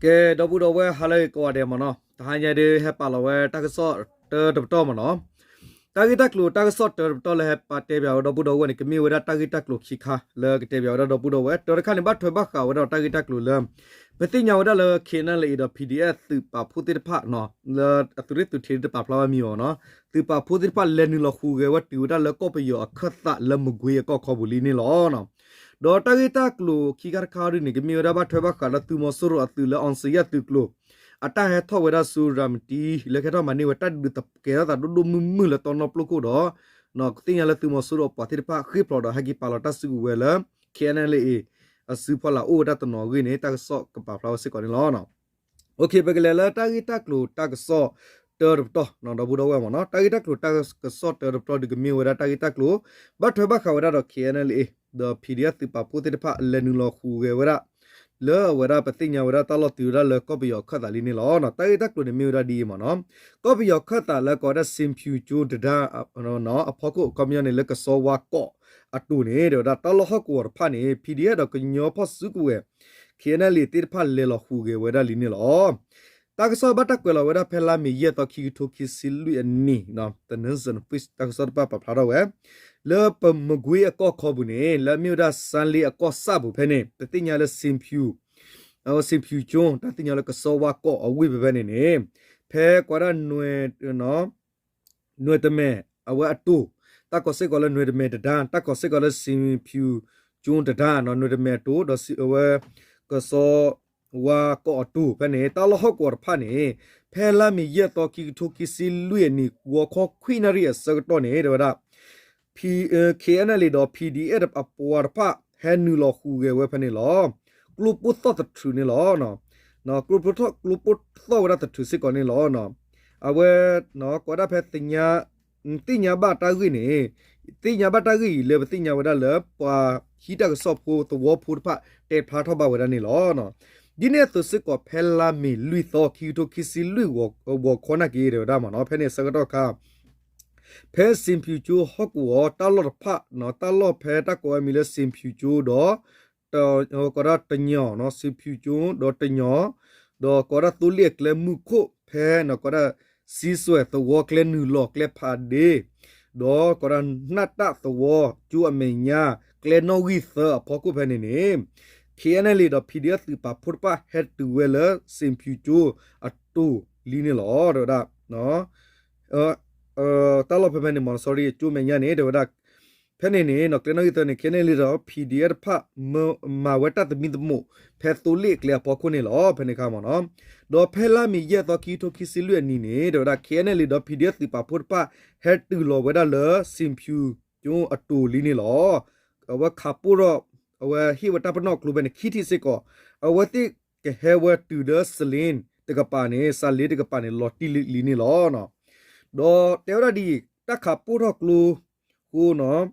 ကဲ ဒီပုၢ်ဒီဝဲၢ် ဟါလၢအဂ့ၤကိးဂၤဒဲးမ့ၢ်နီၤ, တဟါညါဒုး ဟဲပာ်လီၤဝဲတၢ်ကစီၣ်တၢတပတီၢ်မ့ၢ်နီၤ. တၢ်ဂ့ၢ်တၢ်ကျိၤတၢ်ကစီၣ်တၢတပတီၢ်လၢဟဲပာ်တဲပၠးဝဲဒီပုၢ်ဒီဝဲၢ်န့ၣ် ကမ့ၢ်ဝဲဒၣ်တၢ်ဂ့ၢ်တၢ်ကျိၤခံခါ လၢကတဲပၠးဝဲဒၣ်ဒီပုၢ်ဒီဝဲၢ်. တၢတခါန့ၣ် ဘၣ်ထွဲဘၣ်ဃးဝဲဒၣ်တၢ်ဂ့ၢ်တၢ်ကျိၤလၢ ပသ့ၣ်ညါဝဲဒၣ်လၢ K N L A ဒီး P D F သုးပာ်ဖှိၣ်သ့ၣ်တဖၣ်နီၤ, လၢအသုးရ့ၣ်သုးထံးတပာ်ဖျါဝဲမံၤအီၤနီၤ, သုးပာ်ဖှိၣ်သ့ၣ်တဖၣ်လဲၤနုာ်လီၤဟူးဂဲၤဝဲတုၤဝဲဒၣ်လၢကီၢ်ပယီၤအခၢၣ်သးလၢမကွ့အကီၢ်ခီပူၤလံန့ၣ်လီၤ. ဒီးတၢ်ဂ့ၢ်တၢ်ကျိၤခံခါတခါဒ်န့ၣ် ကမ့ၢ်ဝဲဒၣ်ဘၣ်ထွဲဘၣ်ဃးလၢသုးမီၤစိရိၤအသုးလၢ အောင်ဇေယျ သုးကျိၤ အတၢ်ဟဲထီၣ်ဝဲဒၣ်ဆူရၤမတံ လၢကဟဲထီၣ်မၤန့ၢ်ဝဲတၢ်ဒုးသကဲထီၣ်သးဒိၣ်ဒိၣ်မုၢ်မုၢ်လၢတီနီၣ်ပျိခိၣ်ဒီး သ့ၣ်ညါလၢသုးမီၤစိရိၤအပှၤသ့ၣ်တဖၣ် ဃ့ၢ်ဖျိးဒီးဟဲက့ၤပာ်လီၤတၢ်စုကဝဲၤလၢ K N L A အစုဖီလာ်အိၣ်ဝဲဒၣ်တနီၤအဂ့ၢ်န့ၣ် တၢ်ကစီၣ်ကပာ်ဖျါဝဲစ့ၢ်ကီးန့ၣ်လီၤ. ပကလဲၤလၢတၢ်ဂ့ၢ်တၢ်ကျိၤတၢ်ကစီၣ်တၢတပတီၢ် ဒီပုၢ်ဒီဝဲၢ်မ့ၢ်နီၤ, တၢ်ဂ့ၢ်တၢ်ကျိၤတၢ်ကစီၣ်တၢတပတီၢ်ဒုးကမ့ၢ်ဝဲဒၣ်တၢ်ဂ့ၢ်တၢ်ကျိၤ ဘၣ်ထွဲဘၣ်ဃးဝဲဒၣ်ဒီး K N L A ဒီး P D F သုးပာ်ဖှိၣ်သ့ၣ်တဖၣ်လဲၤနုာ်လီၤဟူးဂဲၤဝဲဒၣ် လၢအဝဲဒၣ်ပသ့ၣ်ညါဝဲဒၣ်တၢ်လီၢ်တုၤဝဲဒၣ်လၢကီၢ်ပယီၤအခၢၣ်သးလံန့ၣ်လီၤ. တၢ်ဂ့ၢ်တၢ်ကျိၤန့ၣ်မ့ၢ်ဝဲဒၣ်ဒ်အံၤမ့ၢ်နီၤ, ကီၢ်ပယီၤအခၢၣ်သးလၢကိးဝဲဒၣ် စံဖၠူကၠိတဒါ အဖီခိၣ် ခီပညီန့ၣ် လၢကစီဝါကီးအတိၤန့ၣ် တဲဝဲဒၣ်တၢ်လီၢ်ဟီၣ်ကဝီၤတဖၣ်န့ၣ် P D F ဒီးကညီဖီၣ်စုကဝဲၤ K N L A သ့ၣ်တဖၣ်လဲၤလီၤဟူးဂဲၤဝဲဒၣ်လံန့ၣ်လီၤ. တၢ်ကစီၣ်ဘၣ်တၢ်ကွဲးလီၤဝဲဒၣ်ဖဲလါမ့ၤယဲၢ်သီ ခံကထိခံဆံလွံၢ်အနံၣ် တနၢစၢၣ်နဖ့ၣ် တၢ်ကစီၣ်တဖၣ်ပာ်ဖျါထီၣ်ဝဲ လၢပမကွ့အကီၢ်ခီပူၤန့ၣ် လၢအမ့ၢ်ဝဲဒၣ်စါလ့အကီၢ်ဆၣ်ပူၤဖဲန့ၣ် ပသ့ၣ်ညါလၢ စံဖၠူ စံဖၠူကၠိ တၢ်သ့ၣ်ညါလၢကစီဝါကီးအဝ့ၢ်ဖဲဖဲန့ၣ်န့ၣ် ဖဲကိးဝဲဒၣ် နွဲတမဲာ် အဝဲအတိၤ, တၢ်ကိးစ့ၢ်ကီးလၢနွဲတမဲာ်တဒါ, တၢ်ကိးစ့ၢ်ကီးလၢ စံဖၠူကၠိတဒါနီၤ, နွဲတမဲာ်အတိၤ ဒီးအဝဲ ကစီဝါကီးအတိၤဖဲန့ၣ် တၢ်လီၢ်ဟီၣ်ကဝီၤတဖၣ်န့ၣ် ဖဲလါမ့ၤယဲၢ်သီ ခံကထိခံဆံလွံၢ်အနံၣ် ဂီၤခီခွံနၣ်ရံၣ်အဆၢကတီၢ်န့ၣ် တဲဝဲဒၣ် K N L A ဒီး P D F အပှၤတဖၣ် ဟဲနုာ်လီၤဟူးဂဲၤဝဲဖဲန့ၣ်လီၤ. ကျိပိၢ်သီၣ်သထြူးန့ၣ်လီၤ. ကျိပိၢ်သီၣ်ဝဲဒၣ်သထြူးစ့ၢ်ကီးန့ၣ်လီၤ. အဝဲ ကိးဒၣ်ဖဲ သ့ၣ်ညါဘၣ်တၢ်ဂ့ၢ်န့ၣ် သ့ၣ်ညါဘၣ်တၢ်ဂ့ၢ်အံၤလၢပသ့ၣ်ညါဝဲဒၣ်လၢ ပှၤဟံးတၢ်ကစီၣ်ဖိသဝီဖိတဖၣ် တဲဖျါထီၣ်ဘၣ်ဝဲဒၣ်န့ၣ်လီၤ. ဒ်န့ၣ်အသိးစ့ၢ်ကီး ဖဲလါမ့ၤလွံၢ်သီ ခံကထိခံဆံလွံၢ် ဂီၤခီနာ်က့ တဲဝဲဒၣ်မ့ၢ်နီၤ, ဖဲန့ၣ်အဆၢကတီၢ်ခါ ဖဲစံဖၠူကၠိဟီၣ်ကဝီၤ တၢ်လီၢ်တဖၣ် တၢ်လီၢ်ဖဲတၢ်ကိးဝဲမံၤလၢစံဖၠူကၠိဒီး ကိးဒၣ်တညီၤနီၤ, စံဖၠူကၠိဒီးတညီၤ ဒီးကိးဒၣ်သိလ့ၣ်အကျဲမုၢ်ခိၣ်ဖဲ ကိးဒၣ် စံစွဲးသဝီကျဲနုာ်လီၤကျဲဖးဒ့ ဒီးကိးဒၣ်နၣ်တၢ်သဝီကၠိအမဲာ်ညါ ကျဲနီၣ်ဂံၢ်သၢအဖီခိၣ်ဖဲန့ၣ်န့ၣ် K N L A ဒီး P D F သုးပာ်ဖှိၣ်တဖၣ်ဟဲတုၤဝဲလၢစံဖၠူကၠိအတိၤလံန့ၣ်လီၤ. တဲဝဲဒၣ် တၢ်လီၢ်ဖဲဖဲန့ၣ်မ့ၢ် sorry ကၠိမဲာ်ညါန့ၣ် တဲဝဲဒၣ် ဖဲန့ၣ်န့ၣ် ကျဲနီၣ်ဂံၢ်သၢန့ၣ် K N L A ဒီး P D F တဖၣ် မၤဝဲတၢ်သမံသမိး ဖဲသိလ့ၣ်အကျဲအဖီခိၣ်န့ၣ်လီၤ. ဖဲန့ၣ်အခါမ့ၢ်နီၤ ဒီးဖဲလါမ့ၤယဲၢ်သီ ခံကထိခံဆံလွံၢ်အနံၤန့ၣ် တဲဝဲဒၣ် K N L A ဒီး P D F သုးပာ်ဖှိၣ်တဖၣ် ဟဲတုၤလီၤဝဲဒၣ်လၢစံဖၠူကၠိအတိၤလံန့ၣ်လီၤ. အဝဲခးပိၢ်ထီၣ် အဝဲဟ့ၣ်ဝဲတၢ်ပနီၣ်ကျိဖဲန့ၣ် ခံထံၣ်စ့ၢ်ကီး အဝဲသ့ၣ်ကဟဲဝဲတုၤလၢစလ့တကပၤန့ၣ် စလ့တကပၤန့ၣ် လီၤတံၢ်လံန့ၣ်လီၤ. ဒီးတဲဝဲဒၣ်ဒ်အံၤ တၢ်ခးပိၢ်ထီၣ်ကျိ ဃိနီၤ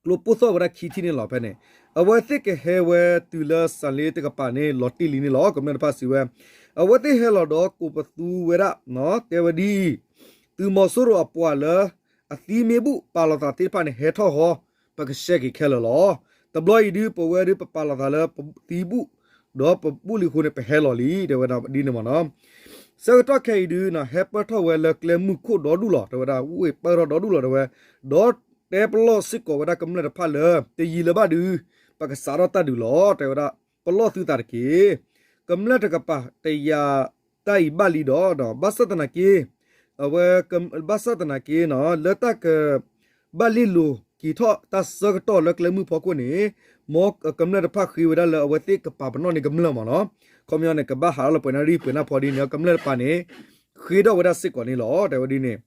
ကျိပိၢ်သီၣ်ဝဲဒၣ်ခံထံၣ်န့ၣ်လီၤ. ဖဲန့ၣ် အဝဲသ့ၣ်ကဟဲဝဲတုၤလၢစလ့တကပၤန့ၣ် လီၤတံၢ်လံန့ၣ်လီၤ. ကမျၢၢ်တဖၣ်စံးဝဲ အဝဲသ့ၣ်ဟဲလီၤဒီးကိးပသူဝဲဒၣ် တဲဝဲဒ်အံၤ သုးမီၤစိရိၤအပှၤလၢ အသံမ့ၢ်ဘူၣ်ပာ်လီၤသးသ့ၣ်တဖၣ်န့ၣ် ဟဲထီၣ်ဟီ ပကဆှဲက့ၤခဲလၢာ်လီၤ. တဘျီအံၤဒုး ပဝဲဒုးပပာ်လီၤသးလၢပသံဘူၣ် ဒီးပဘူၣ်လံအဃိန့ၣ် ပဟဲလီၤလံ တဲဝဲဒ်န့ၣ်မ့ၢ်နီၤ. ဆၢကတီၢ်ခဲအံၤဒုး ဟဲပၢၢ်ထီၣ်ဝဲလၢကျဲမုၢ်ခိၣ်ဒီဒူၣ်လီၤ တဲဝဲဒၣ် ဝ့ၢ်ပၢၢ်ထီၣ်ဒီဒူၣ်လီၤ တဲဝဲ ဒီးတဲပလီၢ်စ့ၢ်ကီးဝဲဒၣ်ကမျၢၢ်တဖၣ်လၢ တယံာ်လၢၤဘၣ်ဒုး ပကစးထီၣ်တၢ်ဒုးလီၤ တဲဝဲဒၣ် ပလီၢ်သုသးတက့ၢ်. ကမျၢၢ်တကပၤတယာ်တၢ်အံၤဘၣ်လံဒီး ဘၣ်ဆၣ်သနာ်က့ အဝဲ ဘၣ်ဆၣ်သနာ်က့နီၤ လၢတၢ်က ဘၣ်လ့ၢ်လိာ်က့ၤထီၣ်တၢ်ဆၢကတီၢ်လၢကျဲမုၢ်ဖီခိၣ်န့ၣ် မ်ကမျၢၢ်တဖၣ်ဃ့ဝဲဒၣ်လၢအဝဲသ့ၣ်ကပာ်ပနီၣ်န့ၢ်ကမျၢၢ်မ့ၢ်နီၤ. ခီပညီန့ၣ် ကဘၣ်ဟးထီၣ်လၢပှဲၤနၣ်ရံၣ်ပှဲၤနၣ်ဖီဒ်န့ၣ် ကမျၢၢ်တဖၣ်န့ၣ် ဃ့ထီၣ်ဝဲဒၣ်စ့ၢ်ကီးန့ၣ်လီၤ တဲဝဲဒ်န့ၣ်.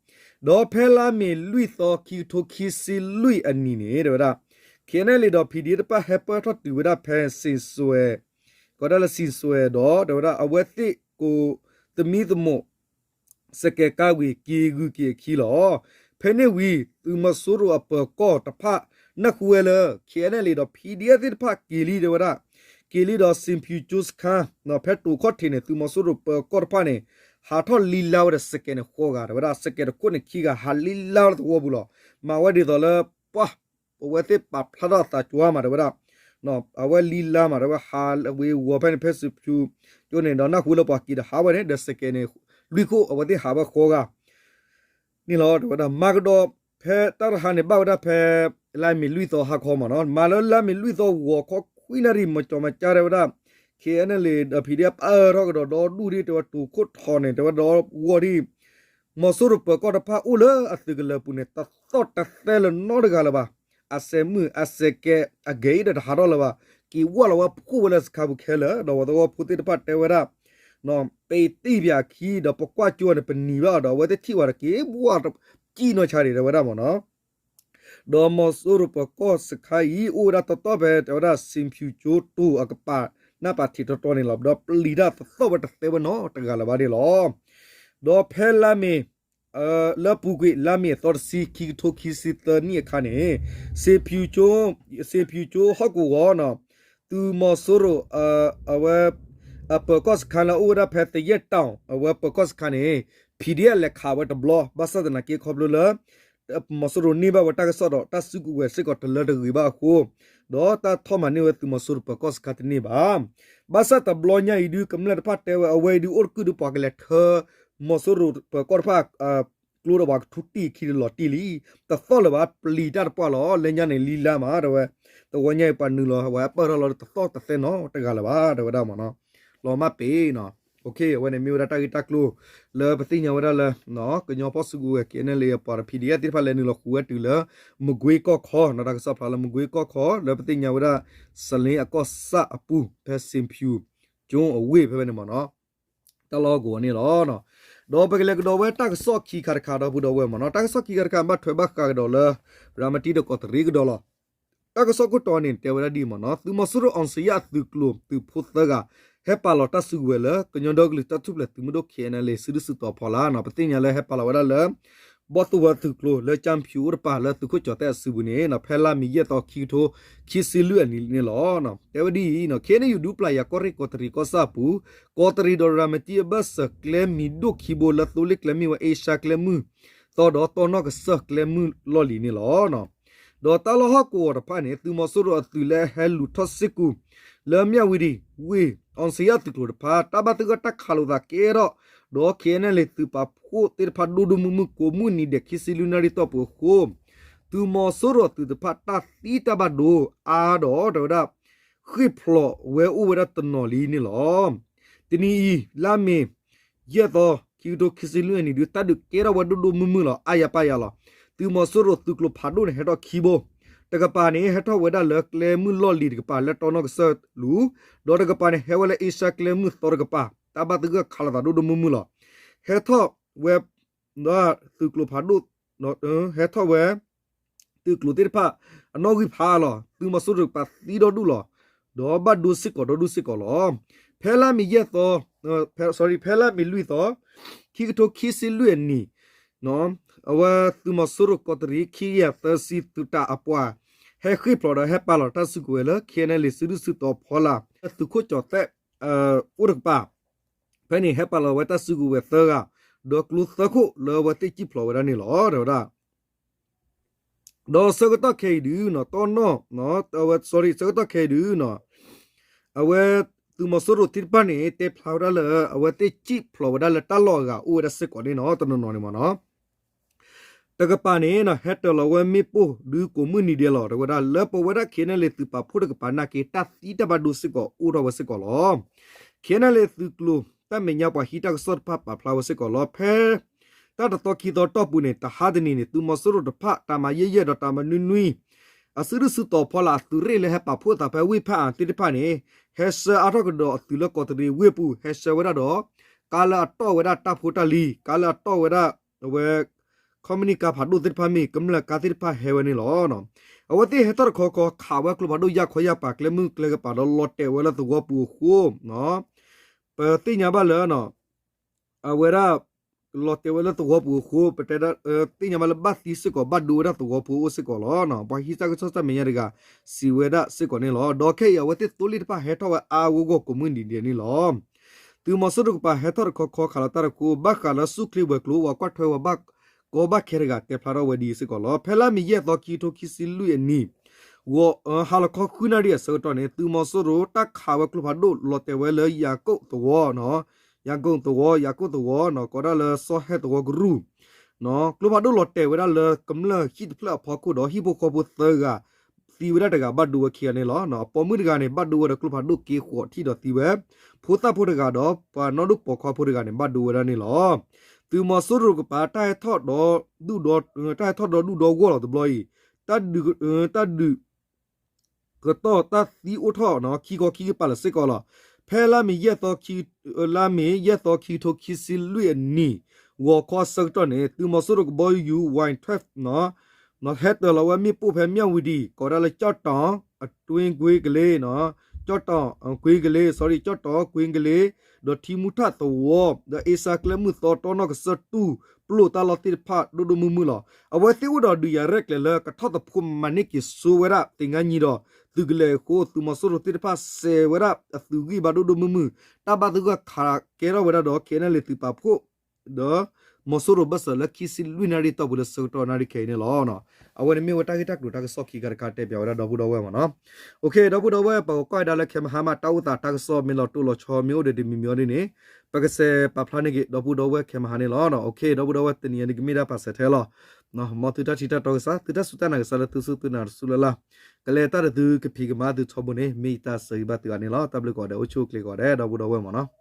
ဒီးဖဲလါမ့ၤလွံၢ်သီ ခံကထိခံဆံလွံၢ်အနံၤန့ၣ် တဲဝဲဒၣ် K N L A ဒီး P D F တဖၣ်ဟဲပၢၢ်ထီၣ်တုၤဝဲဒၣ်ဖဲစံစွဲ ကိးဒၣ်လၢစံစွဲဒီး တဲဝဲဒၣ် အဝဲသ့ၣ်ကိးသမံသမိး စကဲးကါဝံၤ က့ၤဂုာ်က့ၤအခံလီၤ. ဖဲန့ၣ်ဝံၤ သုးမီၤစိရိၤအပၢၤကီၢ်တဖၣ် နၢ်ဟူဝဲလၢ K N L A ဒီး P D F သ့ၣ်တဖၣ်က့ၤလံ တဲဝဲဒၣ်, က့ၤလံဒီး စံဖၠူကၠိစခါ ဖဲတိၤခီၣ်ထံးန့ၣ် သုးမီၤစိရိၤပၢၤကီၢ်တဖၣ်န့ၣ် ဟးထီၣ်လံလါဝဲဒီးစကဲးန့ၣ်ဃိးဂၤ တဲဝဲဒၣ်, စကဲးတခိၣ်န့ၣ်ခံဂၤ ဟးလံလါဝဲဒီးသဝီပူၤလီၤ. မၤဝဲဒ်သိးလၢ ပှၤ ပဝဲသ့ၣ်ပာ်ဖျါထီၣ်အသးကွၢ်မး တဲဝဲဒၣ်. အဝဲလံလါမး တဲဝဲဟးဝ့ၤဝီၤဖဲန့ၣ် ဖဲစံးဖၠူၣ်ကၠိန့ၣ် ဒီးနၢ်ဟူလၢပှၤက့ၤဒီးဟးဝဲန့ၣ် ဒီးစဲးကဲးန့ၣ် လွံၢ်ခိၣ် အဝဲသ့ၣ်ဟးဝဲဃီဂၤ န့ၣ်လီၤ. တဲဝဲဒၣ် မၤကဒီးဖဲတၢ်တဟါန့ၣ် ဘၣ်ဝဲဒၣ်ဖဲ လါမ့ၤလွံၢ်သီဟါခီမးနီၤ မၤလၢလါမ့ၤလွံၢ်သီဂီၤခီခွံနၣ်ရံၣ် မၤကၠီၤမၤကၠါ တဲဝဲဒၣ် ခဲအံၤန့ၣ်လံ ဒီး PDF ပၢၢ်ထီၣ်ကဒီးဒီဒူၣ်ဒံး တဲဝဲ တိၤခိၣ်ထီၣ်န့ၣ် တဲဝဲဒီးဝီၢ်ဒံး မီၤစိရိၤပၢၤကီၢ်တဖၣ်အိၣ်လၢအသုးကလၢၤပူၤန့ၣ် တသီၣ်တသဲလၢၤနီတဂၤလၢၤဘၣ်. အစဲးမုၣ်အစဲးကဲး အဂဲၤအံၤဒီးတဟးထီၣ်လၢၤဘၣ်. က့ၤဝၢ်လီၤဝဲဖှိၣ်ဝဲလၢစခါပူၤခဲလၢာ် ဒီးပှၤသဝီဖိသ့ၣ်တဖၣ်တဲဝဲဒၣ် ပတံၢ်ပၠးခံဒီးပကွၢ်ကၠိန့ၣ် ပနံၤဘၣ်ဒီး အဝဲသ့ၣ်ထံၣ်ဝဲဒီး က့ၤဝၢ်ကံၣ်နီၢ်ဆါဒံး တဲဝဲဒၣ်မးနီၤ ဒီးမီၤစိရိၤပၢၤကီၢ်စခါအံၤ အိၣ်ဝဲဒၣ်တီတီဖဲ တဲဝဲဒၣ် စံးဖၠူၣ်ကၠိတိၤအကပၤ နၢ်ပၢၢ်ထံးတီတီန့ၣ်လီၤ. ဒီးပျံၤတၢ်တသီၣ်ဝဲတသဲဝဲနီတဂၤလၢၤဘၣ်န့ၣ်လီၤ. ဒီးဖဲလါမ့ၤ လၢပူၤကွံာ် လါမ့ၤအသီတဆံ ခံကထိခံဆံသၢနံၣ်အခါန့ၣ် စံးဖၠူၣ်ကၠိ စံးဖၠူၣ်ကၠိဟီၣ်ကဝီၤနီၤ သုးမီၤစိရိၤ အဝဲ အပၢၤကီၢ်စခါလၢအိၣ်ဝဲဒၣ်ဖဲသယဲၢ်တီၤ အဝဲပၢၤကီၢ်စခါန့ၣ် PDF လဲၤခးဝဲတဘျီ ဘၣ်ဆၣ်သနာ်က့ခီဖျိလၢ မီၤစိရိၤန့ၢ်ဘၣ်ဝဲတၢ်ကစီၣ်ဒီး တၢ်စုကဝဲၤစ့ၢ်ကီးတလၢတဂ့ၤဘၣ်အဃိ ဒီးတၢ်ထီၣ်မၤန့ၢ်ဝဲသုးမီၤစိရိၤပၢၤကီၢ်စခါတန့ၢ်ဘၣ်. ဘၣ်ဆၣ်တဘျီညါအံၤဒု ကမျၢၢ်တဖၣ်တဲဝဲ အဝဲအံၤဒု အိၣ်တကုၢ်ဒု ပှၤကလဲၤထၢ မီၤစိရိၤပၢၤကီၢ်တဖၣ် ကျိဒီးပှၤကထူတံၢ်ခံဒီးလီၤတံၢ်လံ တသီၣ်လၢၤဘၣ် ပျံၤတၢ်တပှၢ်လီၤ လၢညါန့ၣ်လံလါမး တဲဝဲ တဝီညါအံၤပှၤနုာ်လီၤ အဝဲပၢၢ်ထီၣ်လီၤတသီၣ်တသဲနီတဂၤလၢၤဘၣ် တဲဝဲဒၣ်မးနီၤ လီၤမၢ်ပ့ၤနီၤ အဝဲန့ၣ်မ့ၢ်ဝဲဒၣ်တၢ်ဂ့ၢ်တၢ်ကျိၤ လၢပသ့ၣ်ညါဝဲဒၣ်လၢ ကညီဖီၣ်စုကဝဲၤ KNLA အပှၤဒီး PDF သ့ၣ်တဖၣ်လဲၤနုာ်လီၤဃုာ်ဝဲတုၤလၢ မကွ့ကီၢ်ခီနီၤ တၢ်ကစီၣ်ဖျါလၢမကွ့ကီၢ်ခီ လၢပသ့ၣ်ညါဝဲဒၣ် စလ့အကီၢ်ဆၣ်အပူၤ ဖဲစံးဖၠူၣ်ကၠိအဝ့ၢ်ဖဲဖဲန့ၣ်မးနီၤ တၢ်လီၢ်ဟီၣ်ကဝီၤန့ၣ်လီၤ. ဒီးပကလဲၤကဒီးဝဲတၢ်ကစီၣ်ခံခါတခါဒီပုၢ်ဒီဝဲၢ်မးနီၤ တၢ်ကစီၣ်ခံခါတခါ ဘၣ်ထွဲဘၣ်ဃးကဒီးလၢ ရၤမတံဒီးကီးတရံးကဒီးလီၤ. တၢ်ကစီၣ်ခိၣ်တီန့ၣ် တဲဝဲဒၣ်ဒ်အံၤမးနီၤ သုးမီၤစိရိၤ အောင်ဇေယျ အသုးကျိၤသုးဖိသၢဂၤ ဟဲပာ်လီၤတၢ်စုကဝဲၤလၢ ကညီဒီကလုာ်တၢ်ထူၣ်ဖျဲးသုးမုၢ်ဒိၣ် KNLA စုဒုၣ်စုတီၤဖီလာ်နီၤ ပသ့ၣ်ညါလၢဟဲပာ်လီၤဝဲဒၣ်လၢ ဘီသဝီသုးကျိၤလၢကၠၢ်ဖၠူၣ်အိၣ်တပၤ လၢသုးခိၣ်ကၠီၤသဲးအစုပူၤန့ၣ် ဖဲလါမ့ၤယဲၢ်သီ ခံကထိခံဆံလွံၢ်အနံၤန့ၣ်လီၤ. တဲဝဲဒ်အံၤ KNU ဒုးပျၢ်ယၤကီၢ်ရ့ၣ်ကီးတရံးကီၢ်ဆၣ်အပူၤ ကီးတရံးဒီးရၤမတံအဘၢၣ်စၢၤ ကျဲမံၤဒိၣ်ခံဘိလၢသိလ့ၣ်ကျဲမုၢ်ဝဲ အ့ရှါကျဲမုၢ်သီဒီးတီၢ်နီၣ်ကစၢၢ်ကျဲမုၢ်လီၢ်လံၤန့ၣ်လီၤ. ဒီးတၢ်လီၢ်ဟီၣ်ကဝီၤတဖၣ်န့ၣ် သုးမီၤစိရိၤအသုးလၢဟဲလူၤထီၣ်စ့ၢ်ကီး လၢမၠၣ်ဝတံၤဝ့ၢ် အောင်ဇေယျ သုးကျိၤတဖၣ် တၢ်ဘၣ်သဂၢၢ်တၢ်ခးလိာ်သးကဲထီၣ် ဒီး KNLA သုးပာ်ဖှိၣ်သ့ၣ်တဖၣ်ဒိၣ်ဒိၣ်မုၢ်မုၢ် ကိးမုၢ်နံၤဒဲးခံဆံလွံၢ်နၣ်ရံၣ်တီၢ်ပူၤအဃိ သုးမီၤစိရိၤအသုးတဖၣ်တၢ်သံတၢ်ဘၣ်ဒိအါဒီး တဲဝဲဒၣ် ဃ့ၢ်ဖျိးဝဲအိၣ်ဝဲဒၣ်တနီၤလံန့ၣ်လီၤ. တနံၤအံၤ လါမ့ၤ ယဲၢ်သီ ခံကထိခံဆံလွံၢ်အနံၤဒု တၢ်ဒုးကဲထီၣ်ဝဲဒိၣ်ဒိၣ်မုၢ်မုၢ်လီၤ အါယၤပၢ်ယၤလီၤ. သုးမီၤစိရိၤသုးကျိၤဖးဒိၣ်န့ၣ် ဟဲထီၣ်ခံဘိ, တကပၤန့ၣ် ဟဲထီၣ်ဝဲဒၣ်လၢကျဲမုၢ်လီၢ်လံၤတကပၤ လၢတီၢ်နီၣ်ကစၢၢ်လူၤ, ဒီးတကပၤန့ၣ် ဟဲဝဲလၢအ့ရှါကျဲမုၢ်သီတကပၤ, တၢ်ဘၣ်သဂၢၢ်ခးလိာ်သးဒိၣ်ဒိၣ်မုၢ်မုၢ်လီၤ. ဟဲထီၣ်ဝဲ သုးကျိၤဖးဒိၣ် ဟဲထီၣ်ဝဲ သုးကျိၤသ့ၣ်တဖၣ် အနီၣ်ဂံၢ်ဖးလီၤ. သုးမီၤစိရိၤတကပၤသံဒီဒူၣ်လီၤ. ဒီးဘၣ်ဒိစ့ၢ်ကီးဒီဒူၣ်စ့ၢ်ကီးလီၤ. ဖဲလါမ့ၤယဲၢ်သီ, ဖဲလါမ့ၤလွံၢ်သီ, ခံကထိခံဆံလွံၢ်အနံၤ, အဝဲသုးမီၤစိရိၤကီးတရံး ခံကယၤသၢဆံ သုးတၢ်အပှၤ ဟဲဃ့ၢ်ဖျိးဒီးဟဲပာ်လီၤတၢ်စုကဝဲၤလၢ KNLA စုဒုၣ်စုတီၤဖီလာ် သုးခိၣ်ကၠီၤသဲး အိၣ်တကပၤ ဖဲန့ၣ်ဟဲပာ်လီၤဝဲတၢ်စုကဝဲၤသၢဂၤ, ဒီးကျိသၢခိၣ်လၢအဝဲသ့ၣ်စံၣ်ဖျိးဝဲဒၣ်န့ၣ်လီၤ. တဲဝဲဒၣ် ဒီးဆၢကတီၢ်ခဲအံၤဒုး တီၢ်နီၣ်, အဝဲ sorry ဆၢကတီၢ်ခဲအံၤဒုး အဝဲသုးမီၤစိရိၤသ့ၣ်တဖၣ်န့ၣ် တဲဖျါဝဲဒၣ်လၢ အဝဲသ့ၣ်စံၣ်ဖျိးဝဲဒၣ်လၢတၢ်လီၢ်အဂၤအိၣ်ဝဲဒၣ်စ့ၢ်ကီးန့ၣ်နီၤ, တနီၤနီၤန့ၣ်မ့ၢ်နီၤ တကပၤန့ၣ် ဟဲတၢၤလီၤဝဲမ့ၣ်ပိၢ်ဒုးကိးမုၢ်နံၤဒဲးလီၤ. တဲဝဲဒၣ်လၢပဝဲဒၣ် KNLA သုးပာ်ဖှိၣ်တကပၤနာ်က့ တၢ်သံတၢ်ဘၣ်ဒိစ့ၢ်ကီးအိၣ်ထီၣ်ဝဲစ့ၢ်ကီးလီၤ. KNLA သုးကျိၤတၢ်မဲာ်ညါပှၤဟံးတၢ်ကစီၣ်တဖၣ်ပာ်ဖျါဝဲစ့ၢ်ကီးလီၤ. ဖဲတၢ်တသီခံသီတီၢ်ပူၤန့ၣ် တဟါတနံၤန့ၣ် သုးမီၤစိရိၤတဖၣ် တၢ်မၤယဲၢ်ယဲၢ်ဒီးတၢ်မၤနွံနွံ အစုဒုၣ်စုတီၤဖီလာ်အသုးရ့ၣ်လၢဟဲပာ်ဖှိၣ်အသးဖဲဝ့ၢ်ဖၣ်အၣ်သ့ၣ်တဖၣ်န့ၣ် ဟဲဆှၢအါထီၣ်ကဒီးအသုးလၢကီးတရံးဝ့ၢ်ပူၤ ဟဲဆှၢဝဲဒၣ်ဒီး ကါလၢအတီၢ်ဝဲဒၣ်တၢ်ဖိတၢ်လံၤ, ကါလၢအတီၢ်ဝဲဒၣ် အဝဲ ခီမနံၣ်ကါဖးဒိၣ်သ့ၣ်တဖၣ်မ့ၢ် ကမျၢၢ်ကါသ့ၣ်တဖၣ်ဟဲဝဲန့ၣ်လီၤ. အဝဲသ့ၣ်ဟဲထီၣ်တခီခီ ခးဝဲကျိဖးဒိၣ်ယၢ်ခီယၢ်ပၤ ကျဲမုၢ်ကျဲကပၤဒီးလီၤတဲာ်ဝဲလၢသဝီပူၤအဃိ ပသ့ၣ်ညါဘၣ်လၢ အဝဲဒၣ် လီၤတဲာ်ဝဲလၢသဝီပူၤအဃိ ပတဲဒၣ် သ့ၣ်ညါဘၣ်လၢဘၣ်သံစ့ၢ်ကီး ဘၣ်ဒိဝဲဒၣ်သဝီဖိအိၣ်စ့ၢ်ကီးလီၤ. ပှၤဟံးတၢ်ကစီၣ်တၢ်မဲာ်ညါတဂၤ စံးဝဲဒၣ်စ့ၢ်ကီးန့ၣ်လီၤ. ဒီးခဲအံၤအဝဲသ့ၣ်သိလ့ၣ်တဖၣ်ဟဲထီၣ်ဝဲအါအါဂီၢ်ဂီၢ်ကိးမုၢ်နံၤဒဲးန့ၣ်လီၤ. သုးမီၤစိရိၤတကပၤဟဲထီၣ်တခီခီ ခးလီၤတၢ်တခီ ဘၣ်ဃးလၢဆူၣ်ချ့ဝဲၤကျိၤ ပှၤကွၢ်ထွဲဝဲဘၣ်ကီဘၣ်ခဲတဂၤ တဲဖျါထီၣ်ဝဲဒ်အံၤစ့ၢ်ကီးလီၤ. ဖဲလါမ့ၤယဲၢ်သီ ခံကထိခံဆံလွံၢ်အနံၤ ဂီၤ ဟါလီၤခီဃုနၣ်ရံၣ်အဆၢကတီၢ်န့ၣ် သုးမီၤစိရိၤတၢ်ခးဝဲကျိဖးဒိၣ်လီၤတဲာ်ဝဲလၢယၤကိာ်သဝီ, ယၤကိာ်သဝီ, ယၤကိာ်သဝီနီၤ ကိးဒၣ်လၢစီၤဟဲသဝီကရူၢ် ကျိဖးဒိၣ်လီၤတဲာ်ဝဲဒၣ်လၢကမျၢၢ်ဟံၣ်တဖျၢၣ်အဖီခိၣ်ဒီး ဟံၣ်ဖိဃီဖိသၢဂၤ သံဝဲဒၣ်တဂၤဘၣ်ဒိဝဲခံဂၤန့ၣ်လီၤ. အပိာ်မုၣ်တဂၤန့ၣ် ဘၣ်ဒိဝဲဒီးကျိဖးဒိၣ်က့ဃိးထံၣ်ဒီးသံဝဲ, ဖိသၣ်ဖိတဂၤဒီး ပှၤနီၣ်ဒိၣ်ပိာ်ခွါဖိတဂၤန့ၣ် ဘၣ်ဒိဝဲဒၣ်န့ၣ်လီၤ. သုးမီၤစိရိၤကပၤ တၢ်ဟဲထီၣ်ဒီးဒုၣ်ဒီ တၢ်ဟဲထီၣ်ဒီးဒုၣ်ဒီဂီၢ်လီၤတဘျီအံၤ, တၢ်ဒုး တၢ်ဒုး ကတီၢ်တၢ်သံအိၣ်ထီၣ်ခံခီခံကပၤလၢာ်စ့ၢ်ကီးလီၤ. ဖဲလါမ့ၤယဲၢ်သီ လါမ့ၤယဲၢ်သီ ခံကထိခံဆံလွံၢ်အနံၤ ဂီၤခီအဆၢကတီၢ်န့ၣ် သုးမီၤစိရိၤကဘီယူၤ ဝဲၢ်ထွဲၣ် ဟဲတၢၤလီၤဝဲမ့ၣ်ပိၢ်ဖဲမၠၣ်ဝံၤဒံး ကိးဒၣ်လၢကၠီၣ်တီၣ် အတွင်းကွင်းကလေး ကၠီၣ်တီၣ် ကွင်းကလေး sorry ကၠီၣ်တီၣ် ကွင်းကလေး ဒီးထံမူထၣ်သဝီ ဒီးအ့စါကျဲမုၢ်သီတီနီၢ်ကစၢၢ်တူၢ် ပျိၢ်တၢ်လီၢ်သ့ၣ်တဖၣ်ဒိၣ်ဒိၣ်မုၢ်မုၢ်လီၤ. အဝဲသ့ၣ်အိၣ်ဒီးဒုးယၤရဲၣ်ကျဲၤလၢကထီၣ်သဖှိမၤန့ၢ်က့ၤစိဝဲဒၣ် သ့ၣ်ငါညံဒီး သုးကလၢၤအဃိ သုးမီၤစိရိၤသ့ၣ်တဖၣ်စဲးဝဲဒၣ်အသုးဂံၢ်ဘါဒိၣ်ဒိၣ်မုၢ်မုၢ် တၢ်ဘၣ်သဂၢၢ်ခးကဲထီၣ်ဝဲဒၣ်ဒီး ခဲအံၤန့ၣ်လံ သုးပာ်ဖှိၣ် ဒီးမီၤစိရိၤဘၢၣ်စၢၤလၢခံဆံလွံၢ်နၣ်ရံၣ်တီၢ်ပူၤလၢဆၢကတီၢ်နၣ်ရံၣ်ခဲအံၤန့ၣ်လီၤ. အဝဲန့ၣ်မ့ၢ်ဝဲတၢ်ဂ့ၢ်တၢ်ကျိၤတၢ်ကစီၣ်ခံခါတခါတဲပၠးဝဲဒၣ်ဒီပုၢ်ဒီဝဲၢ်မ့ၢ်နီၤ. ဒီပုၢ်ဒီဝဲၢ် ပကကွၢ်ကဒါလၢခဲမဟါမး တၢ်အိၣ်သးတၢ်ကစီၣ်မ့ၢ်လီၤတိၢ်လီၤဆီမ့ၢ်အိၣ်ဒီးတမံၤမံၤအီၤဒ်န့ၣ် ပကစဲးပာ်ဖျါန့ၢ်က့ၤဒီပုၢ်ဒီဝဲၢ်ခဲမဟါန့ၣ်လီၤ. ဒီပုၢ်ဒီဝဲၢ် တနံၤအံၤန့ၣ်ကမ့ၢ်ဒၣ်ပာ်စဲးထဲလီၤ. မ်သုတၢ်ထံၣ်တၢ်တီကစၢ် သုတၢ်စူၢ်တၢ်နာ်ကစၢ်လၢသုစူၢ်သုနာ်တစူၢ်လၢ်လၢ် ကလဲၤတၢ်ဒီးသုကဖံးကမၤသုထီဘိန့ၣ် မ့ၢ်ယတၢ်ဆၢဂ့ၤဘၣ်သုဂၤန့ၣ်လီၤ. တၢ်ဘျုးကိးဂၤဒဲး အိၣ်ဆူၣ်အိၣ်ချ့ကိးဂၤဒဲး ဒီပုၢ်ဒီဝဲၢ်မ့ၢ်နီၤ.